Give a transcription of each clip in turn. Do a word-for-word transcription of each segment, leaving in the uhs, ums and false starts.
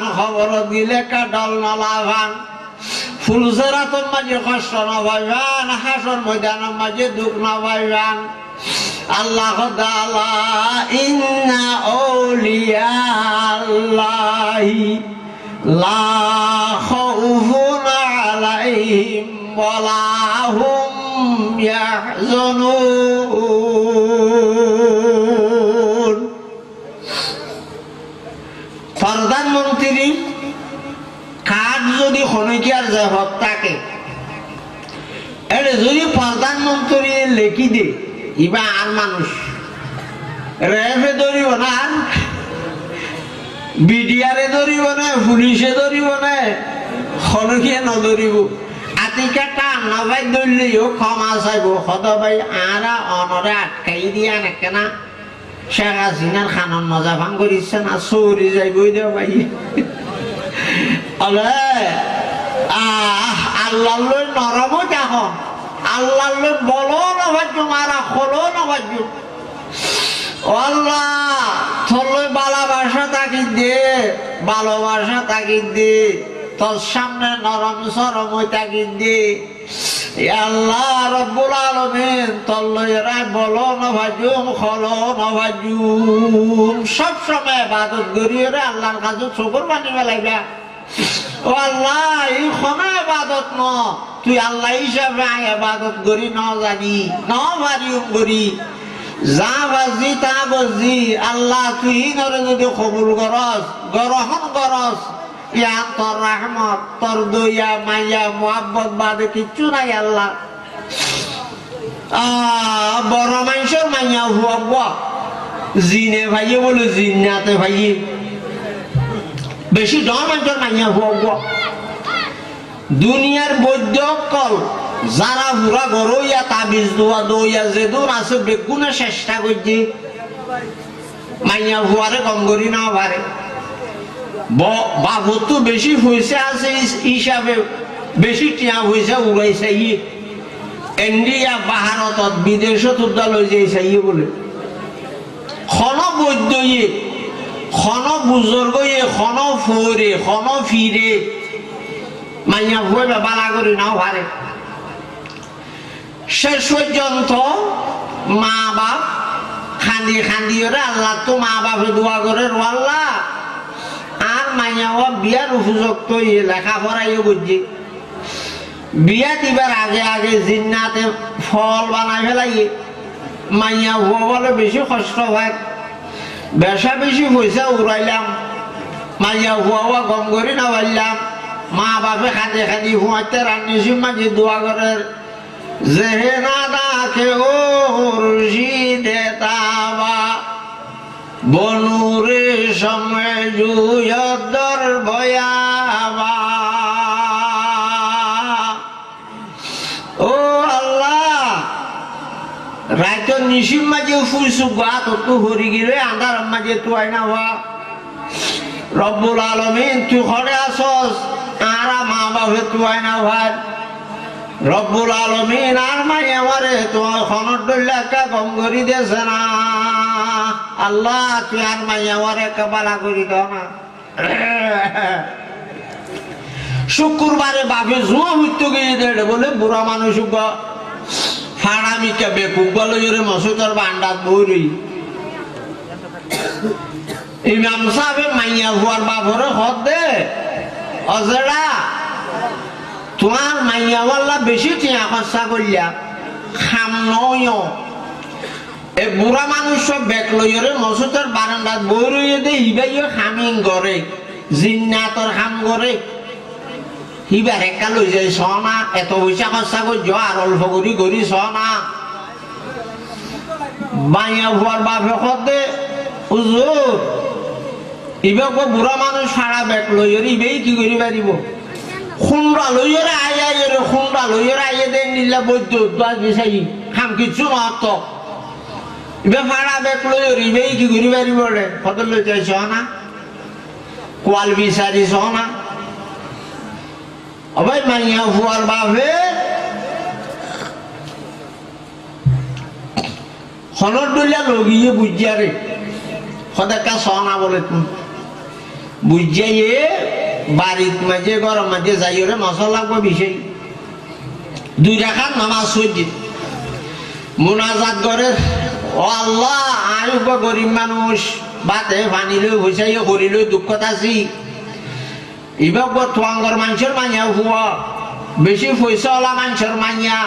Hóborot gile ekká dhol no lafan, fulserator maze hocto no faiban, hácor moidanor maze duk no faiban. Allah hoódde, ألا إن أولياء الله لا خوف عليهم ولا هم يحزنون. Fordán montiri kard zodi honókiyar zefot táke, ére zodi fordán montiri lekí de, ibá añár manúic, refe dóribo né ar, bidiyare dóribo né, fulice dóribo né, honókiye no dóribo. Atikká tán no fai dóille yó kóma saibo, hoódde bái, añára onore atkai diyan ekkená Cek Hasinar hanot moza fán gorísse ná, sóri zaibói de bái. Óle, ah, Allar loi norom ói táko. Allar loi bolo no faijjum, ar holo no faijjum. Ó Allah, tor loi bálabaca táki de, bálabaca táki de, tor sámne norom sorom ói táki de. Ya Allah Rabbul Alamin, tor loi ere bolo no faijjum, holo no faijjum. Sob somoi ebadot gorí ere Allar hañsé sukúr mani felaiba. Ó Allah, e honó ebadot no, tui Allah hísafe añí ebadot gorí no zani, no fariyum gorí. Za faijjí ta goijjí, Allah tui inore zodi kobul goros, grohón goros, Yián tor rahmot, tor doya, maiya, muhábbot bade kiccú nái, Allah. Ah, boro maincór maiyafua uggúa zine faiyé bóle, zinnate faiyé. Bicí dhoóñr maincór maiyafua uggúa. Duniyar boiddo ókkol, zara fura goróiya, tabiz dua doiya, zedún asé beggúne cectha goijjé. Maiyafuaré gom gorí no faré. Bo-, bafottú bicí foisá asé hís-, hísafe bicí thiañ foisá urai saiyé. Indiya, Bárotot, bidecót uddá loi zai saiyé bóle. Honó boiddoye, honó buzurgoye, honó fore, honó fire maiyafua íba bála gorí no faré. Céc foijjonto maa baf hañdi hañdi óre Allattú maa bafe dua gorér, "Ó Allah, añár maiyafua biyar ufuzokto óiye, lekáfora yó goijjé. Biya dibar age age zinnate fol banai félaiye. Maiyafua bóle bicí hoctó fair. Becá bicí foisá urailam. Maiyafua gom gorí no faillam." Maa bafe hañdi hañdi fuañittar nicír maze dua gorér. Zehénada ke urshide taba, bo nure shome juyot dor boyaba. Ó Allah, raitor nicír maze fúisu gátottú hori gilé andaror maze tuai no fa. Robbul Alamin, tui hoçé asós, añára maa bafe tuai no far. Robbul Alamin, añár maiyafuare tuñí honór dhoilla ekká gom gorí dese na. Allah, tui añár maiyafuare ekká bála gorí do na. Cúkkurbare bafe zuá fuittó giyé de, ere bóle bura manúic uggúa, fañra mikká bekuf uggúa loiyóre mosóitor barandat boói roiyé. Imam sábe maiyafuar baforé hoódde, "Ó zeçá, tuáñr maiyafualla bicí thiañ hóssa goillá, ham no óiyo." E bura manúic bek loiyóre mosóitor barandat boói roiyé de, ibá yó ham ín goré, zinnator ham goré. Híbar ekká loi zai soóna, eto foisá hóssa goijjó, ar olfo gorí gorí soóna. Maiyafuar bafe hoódde, "Uzur, ibá uggúa bura manúic, fañra bek loiyóre ibáye ki gorí faribó? Kúnra loiyóre aiyé, aiyóre kúnra loiyóre aiyé de, endilla boiddo uddúa asbí saiyí, ham kiccú no ótto. Ibá fañra bek loiyóre ibáye ki gorí faribó re? Hoódde loi zai soóna, kual bisari soóna." Ó bái, maiyafuar bafe honór dhoilla logiyé buijjé re, hoódde ekká soóna bóle tuñí. Buijjé, barit maze, góror maze zaiyóre mosólla uggwá bicái. Dui rakát nomás foijjé. Munazat gorér, "Ó Allah, añí uggwá gorib manúic, báte faní loi, foisá ye horí loi dukkót así. Ibá uggwá tuáñgor maincór maiyafua, bicí foisá ola maincór maiya."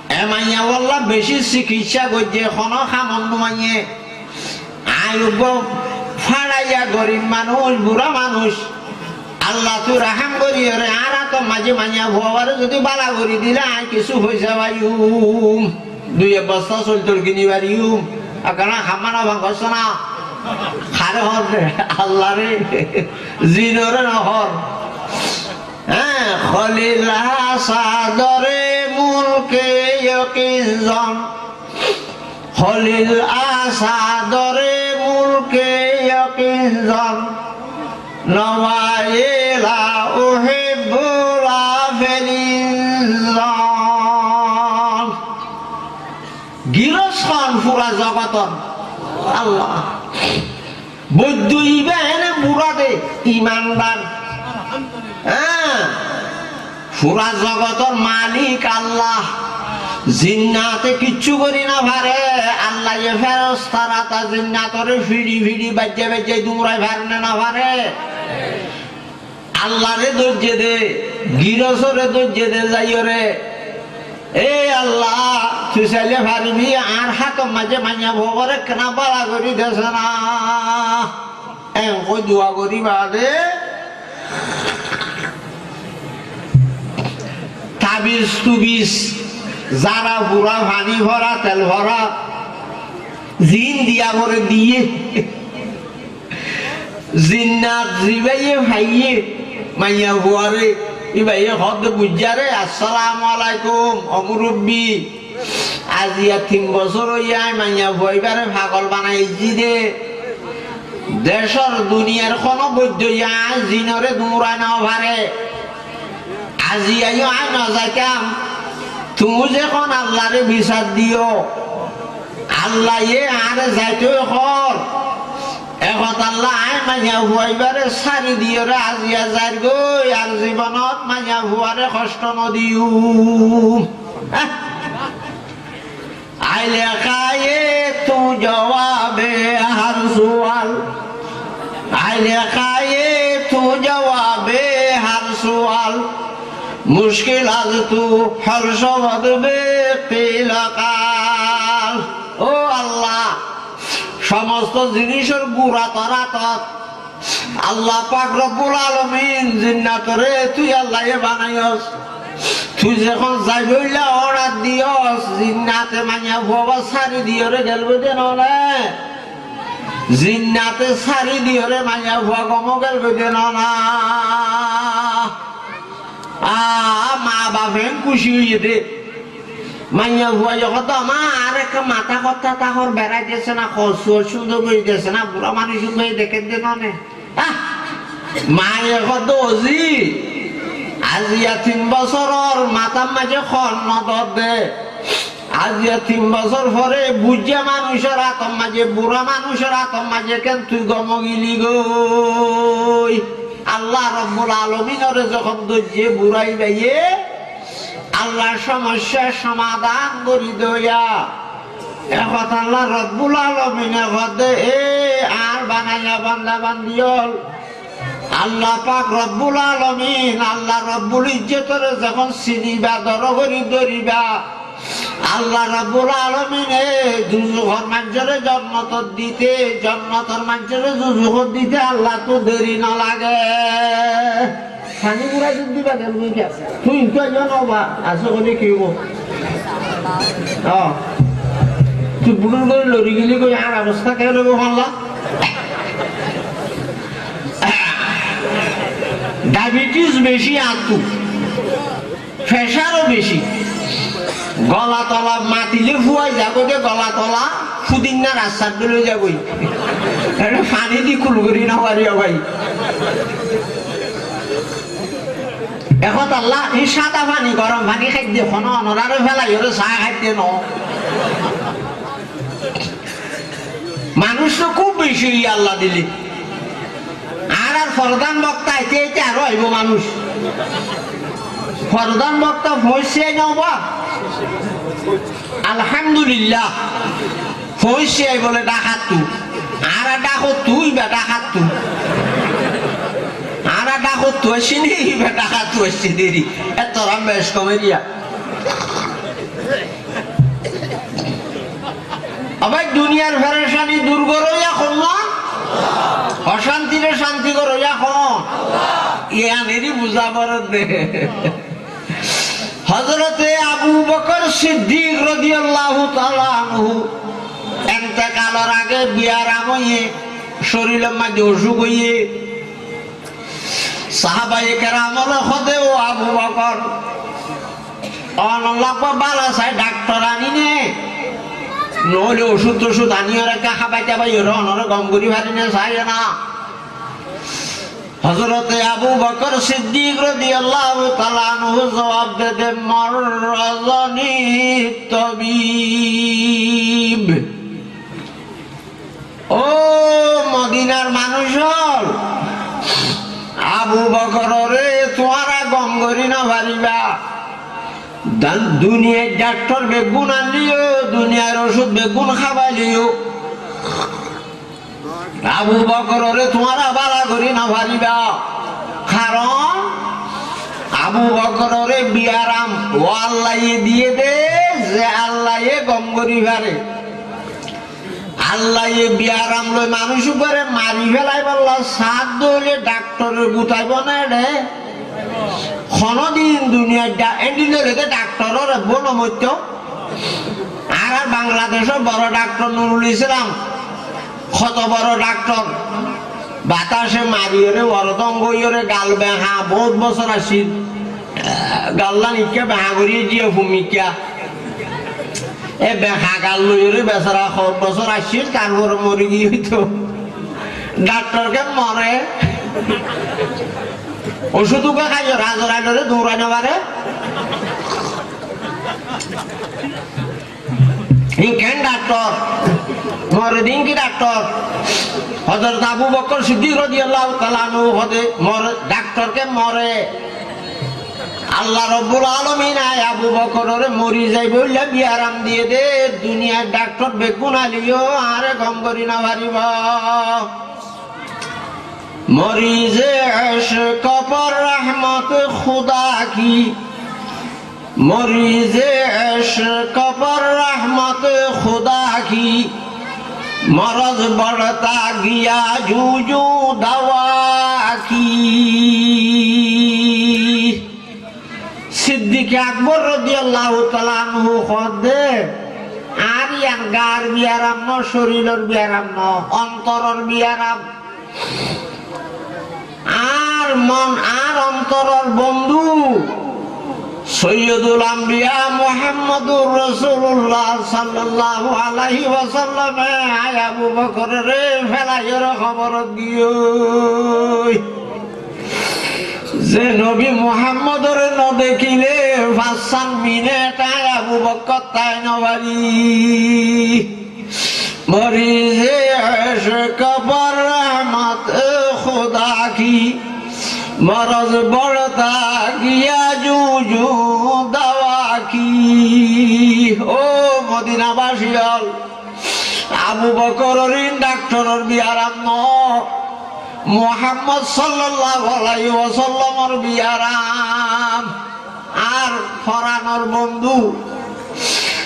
E maiyafualla bicí sikissá goijjé, honó hamot no aiyé. Añí uggwá fáçaiya gorib manúic, burá manúic. Allah, tui rahám goríyoré añár átor maze maiyafuare zodi bála gorí dilé añí kissú foisá faiyum. Dui ek bosta soil-toil kini fariyum. Ekkán hamma no fán gossó na. Haré hoór de, Allaré, zinoré no hoór. Há, Kholil Asadore mulke yakin zon. Kholil Asadore mulke yakin zon. Nawayela uhibbula felin zon. Giros hon fura zogotor? Allah. Boiddo ibá ene burá de, imandar. Há, fura zogotor malik Allah. Zinnate kiccú gorí no fare. Allah ye ferestar áta zinnatoré fiçi fiçi, baijjá baijjá duñrai fare né no fare? Allaré dóijje de, girosóre dóijje de zaiyóre, "E Allah, tui sailé faribi, añár hátor maze maiyafua goré ekkená bála gorí desé na." Eén hoi dua gorí baade tabis-tubis, zara fura, faní fora, tel fora, ziín diya fore diyé. Zinnat zibáye faiyé maiyafuaré, íbaye hoódde buijjáre, "Assalamu alaikum, ó murubbi, aziya tin bosór óiye añí maiyafua ibáre fagol banaiyí de. Decór duniyar honó boiddo ye añí zinoré duñrai no fare. Aziya yó añí no zaitám. Tuñí zehón Allaré bisar diyó, Allah ye añáre zaito hoór. E hotalla añí maiyafua ibáre sári diyóre aziya zairgói, ar zibonot maiyafuaré hoctó no diyum." Aile kaye tu jawabe har sual. Aile kaye tu jawabe har sual. Mushkil az tu hal shawad be qil qal. Ó Allah, somosto zinícor gura tor átot. Allah pak Robbul Alamin, zinnatoré tui Allah ye banaiyós. Tui zehón zaibolla order diyós, zinnate maiyafua sári diyóre gelgói de no né? Zinnate sári diyóre maiyafua gom gelgói de no né? Aa, ma bafe kucí óiye de. Maiyafuaye hoódde, "Ama, añáre ekká matá hottá tahór berai diyé na, hossúa cúndor gorí diyé na, burá manúic cúndor gorí deké de no né." Ah! Maye hoódde, "Ozi, aziya tin bosóror matár maze hon no dór de. Aziya tin bosór fore buijjá manúicor átor maze, burá manúicor átor maze ken tui gom gili gói." Allah Robbul Alaminore zehón dóijje burá ibáye, Allar somossá somadan gorí doya. E hotalla Robbul Alamine hoódde, "E añár banaiya banda bandi ól, Allah pak Robbul Alamin, Allah Robbul Izzotore zehón siniba, doro gorí dóriba, Allah Robbul Alamine duzukor maincóre jonnotot dite, jonnotor maincóre duzukot dite Allah tú deri no lage." Faní gura dun diba gel goi giyé. Tui intu aiyó no ba, asé hoilé ki óibo? Ó. Tui budul gori lori geli goi, añár obosta ki óibo holla? Diabetes beci añáttu. Pressure ó beci. Gola tola matile fúai zagói de, gola tola fudinna rastat dóri loi zagói. Ere faní di kul gorí no fari ó bái. E hotalla, e sáda faní, gorom faní háidde, hono onoráre félai óre saá háidde no. Manúic to kúb beci óiye Allah dile. Ar Ar fordán bokta aite aite aró aibó manúic. Fordán bokta foóñiccé né ba? Alhamdulillah. Foóñiccé aibóle Dhákattú. Añára Dhákattú, íba Dhákattú. Añára Dhákattú aiccí né, íba Dhákattú aiccí deri. Ettór bec komeriya. Abái duniyar ferecani dur goróya holla, ocántiré cánti goróya hon. Ián eri buzá foré dé. Hozróte Abu Bokor Siddik rodiyallahu taala anhu entekalor age biyaram óiye, córilor maze ocúk óiye. Sahabaye keram ókkole hoóde, "Ó Abu Bokor, onor lá bála sai dhaktor aní né, noóile ocúd tocúd aníyore ekká hábai tábai yóre onore gom gorí fari né sai na." Hozróte Abu Bokor Siddik rodiyallahu taala anhu zuab de de, "Marrazani tabib." Ó Modinar manúic ókkol, Abu Bokororé tuáñra gom gorí nofaribá. Dan-, duniyair dhaktor beggún aníleyó, duniyair ocúd beggún hábaileyó, Abu Bokororé tuáñra bála gorí nofaribá. Karon Abu Bokororé biyaram ó Allaye diyé dé, ze Allaye gom gorí fare. Allaye biyaram loi manúic uggwáre mari félaibolla saádde óile dhaktoror gutaibó né eçé? Honódin duniyait dha-, endilla óile de dhaktoror ebbó nomoitto. Añárar Bangladecór boro dhaktor Nurul Islam, hoto boro dhaktor, batase mariyóre, boro dóñgo óiyore, gal behañ, bout bosór accíl. Gallán ikká behañ gorí ziya fumikká. E behañ gal loiyóre besara hoód bosór accíl, tarfore mori giyói to. Dhaktor ken more. Ocúd uggwá háiyor, Azrailore duñrai nofare. Ín ken dhaktor? More de ín ki dhaktor? Hozrot Abu Bokor Siddik rodiyallahu taala anhu hoóde, more, dhaktor ken more. Allah Robbul Alamin añí Abu Bokororé mori zaibólla biyaram diyé dé, duniyair dhaktor beggún aníleyó añáre gom gorí nofaribó. مریض عشق پر رحمت خدا کی، مریض عشق پر رحمت خدا کی، مرض بڑھتا گیا جوں جوں دوا کی۔ Siddike Akbor rodiyallahu taala anhu hoódde, añár yián gaar biyaram no, córilor biyaram no, ontoror biyaram. Añár mon, añár ontoror bondú Soiyodul Ambiya Muhammadur Rosulullah sallallahu alaihi wasallame añí Abu Bokororé félaiyóre hoborot giyói. Ze nobi Muhammodoré nodekíle fañs san minit añí Abu Bokkor tái nofari. مریض عشق پر رحمت خدا کی، مرض بڑھتا گیا جوں جوں دوا کی۔ Ó Modinabáci ókkol, Abu Bokoror ín dhaktoror biyaram no, Muhammod sallallahu alaihi wasallamor biyaram. Añár foranor bondú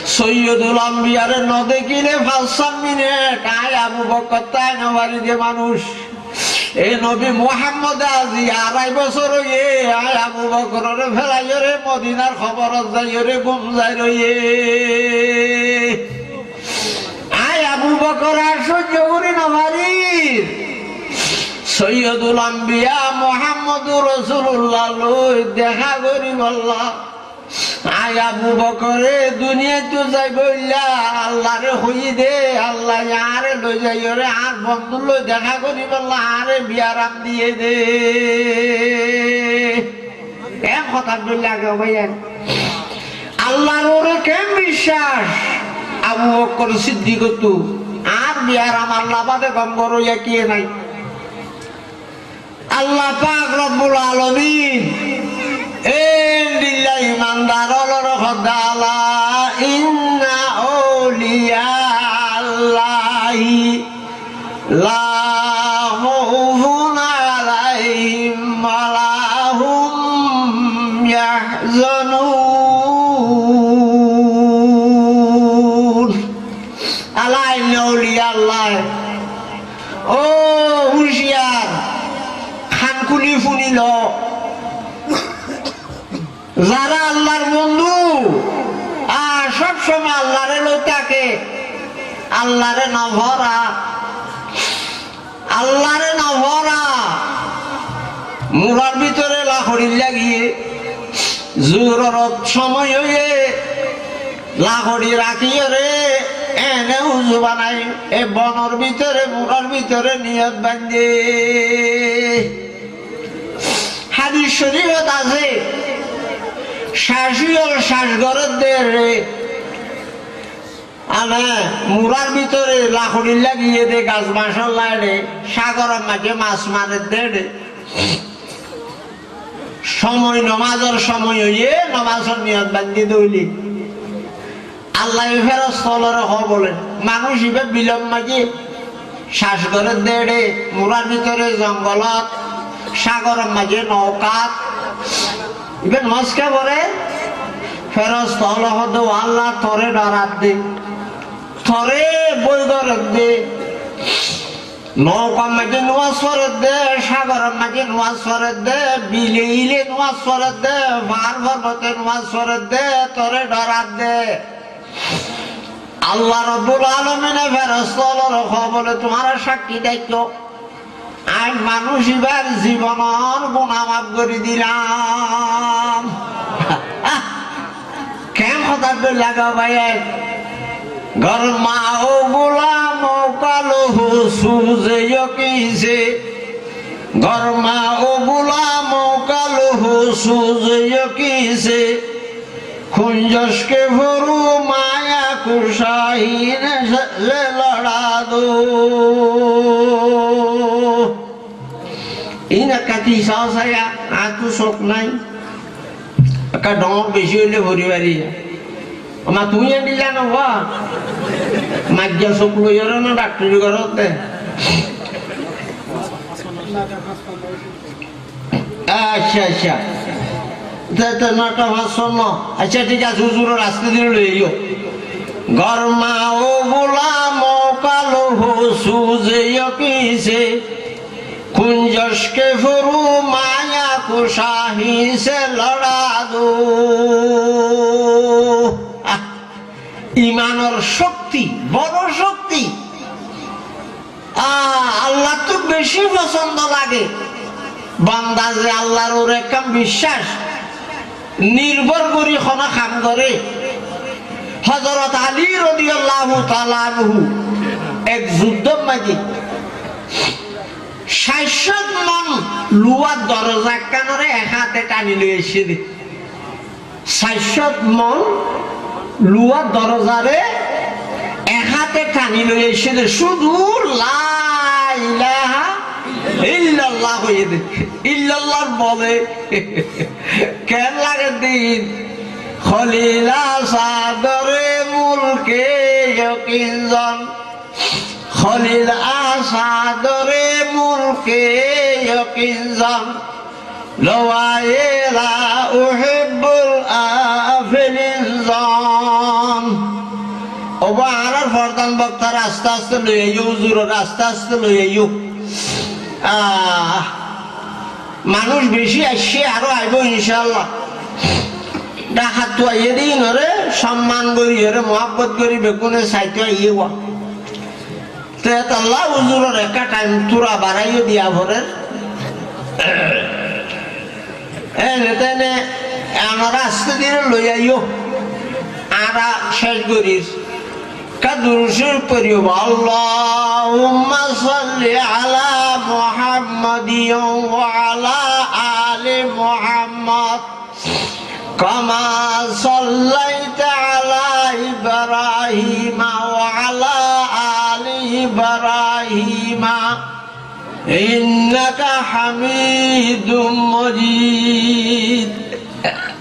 Soiyodul Ambiyare nodekíle fañs san minit añí Abu Bokkor tái nofari de manúic. E nobi Muhammode azi arai bosór óiye añí Abu Bokororé félaiyóre Modinar hoborot zaiyóre gúm zai roiyé. Añí Abu Bokor ar sóijjo gorí nofarir. Soiyodul Ambiya Muhammadur Rosulullah loi dehá goríbolla. Añí Abu Bokore duniyaittú zaibolla Allaré hoiyí dé, Allaye añáre loi zaiyóre añár bondúr loi dehá goríbolla añáre biyaram diyé dé. En hotá dóilla age, ó báiyain. Allar uore ken biccác? Abu Bokkor Siddikottú añár biyaram Alla bade gom goróya kiyé nái? Allah pak Rabbul Alamin endilla imandar ólore hoódde, ألا إن أولياء الله لا خوف عليهم ولا هم يحزنون. ألا إن أولياء الله. Ó húciyar, hán kúli fúni lo. Zará Allar bondú, ar sob somót Allaré loi táke, Allaré no fóra, Allaré no fóra. Murar bútore lahoçi lagiyé, zuhuror somót óiye, lahoçi rakíyore ene uzu banai, e bonor bútore, murar bútore niyot baindé. Hádis corifot asé, cáñc ókkol cáñc gorédde re, ane murar bútore lahoçi lagiyé de gas mac ólla re, sagoror maze mas maredde re. Somót, nomazor somót óiye, nomazor niyot baindí dóile. Allaye ferosta ólore hoó bóle, manúic ibá bilor maze cáñc gorédde re, murar bútore, zongolot, sagoror maze, noukát, ibá nomaz kiyá forer? Ferosta ókkole hoódde, ó Allah, toré dhoradde, toré bói gorédde. Noukar maze nomaz foredde, sagoror maze nomaz foredde, bile íle nomaz foredde, fahár forbote nomaz foredde, toré dhoradde. Allah Rabbul Alamine ferosta ólore hoó bóle, tuáñra sakkí táikko, añí manúic ibár zibonor guná maf gorí dilam. Keén hotá dóilla gó bái? گر ماہ و غلاموں کا لہو سوز یقین سے، گر ماہ و غلاموں کا لہو سوز یقین سے، خون جوش کے فرومایا کو شاہین سے لڑا دو۔ Iín ekká tisá saiya, añáttu sók nái. Ekká dhoóñr bicí óile fori fari. Ó ma, tuñí endilla no óiba. Maijja sók loiyóre no dhaktori goródde. Accá, accá. Te, te, notta fañs no. Accá, thík asé, húzuror asté dóri loi aiyó. گر ماہ و غلاموں کا لہو سوز یقین سے، خون جوش کے فرومایا کو شاہین سے لڑا دو۔ Ah, imanor cókti, boro cókti. Ah, Allattú bicí fosóndo lage. Banda ze Allar uore ekkán biccác, nirbór gorí honó ham goré. Hozorot Ali rodiyallahu taala anhu ek zuddór maze cáir cót mon luwar doroza ekkánoré ek háte thani loi aiccé dé. Cáir cót mon luwar dorozaré ek háte thani loi aiccé dé, cúdu la ilaha illallah hoiyé dé. Illallah bole. Keén lage dé iín? خلیل آسا در ملک یقین زن، خلیل آسا در ملک یقین زن، لوای لا احب الآفلین زن۔ Ó bái, añárar fordán boktáre asté asté loi aiyó, húzurore asté asté loi aiyó. Ah, manúic bicí aiccé, aró aibó incáallah. Dhákattú aiyé dé iínoré somman gorí, ore muhábbot gorí, beggúne saitó aiyé wá. Te hétolla húzuror ekká thaim túra baráiyo diya forer. Ene tene añára asté dóri loi aiyó. Añára céc gorír. Ekká durud córif foríyo. اللهم صل على محمد وعلى آل محمد كما صليت على إبراهيم وعلى آل إبراهيم إنك حميد مجيد.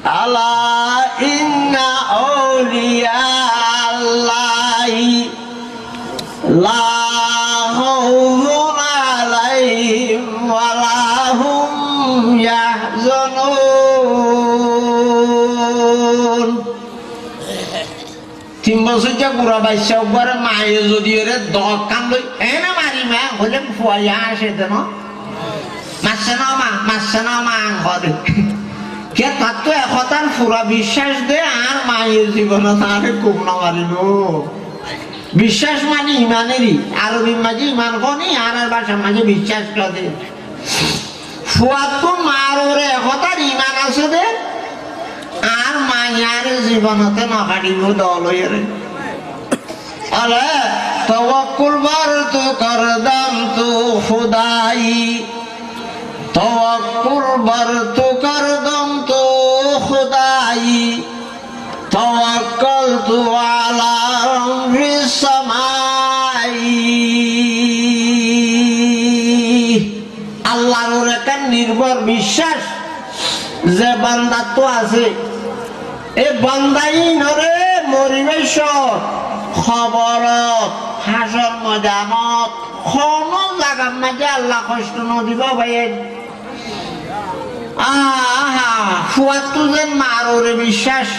ألا إن أولياء الله لا خوف عليهم ولا هم يحزنون. Tin bosóijja gura baiccá uggwáre maye zodi ore dokkán loi, "Ene marim," hoile fua yá asé de no? "Massé no ma, massé no ma," hoó de. Kiyá tattú e hotár fura biccác de, añár maye zibonot añáre kub no maribo. Biccác mani imaneri, Arobir maze iman hoó ni, añárar bácar maze biccác hoó de. Fuattú mar uore e hotár iman asé de, añár maye añáre zibonote no háribo dol óiyore. Óle, توکل بر تو کردم تو خدایی، توکل بر تو کردم تو خدایی، توکلت علی رب السماء. Allar uore ekkán nirbor biccác ze bandattú asé, e banda inore moribar cómot, hoborot, hácor moidanot, hono zagar maze Allah hoctó no dibo bái. Aha, fuattú zen mar uore biccác,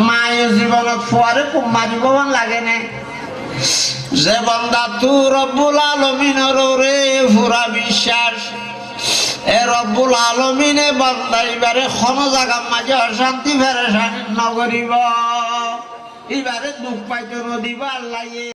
maye zibonot fuare kub maribo fán lage né? Ze bandattú Robbul Alominor uore fura biccác, e Robbul Alomine banda ibare hono zagar maze ocánti ferecani no goribo, ibare duk faito no dibo Allaye.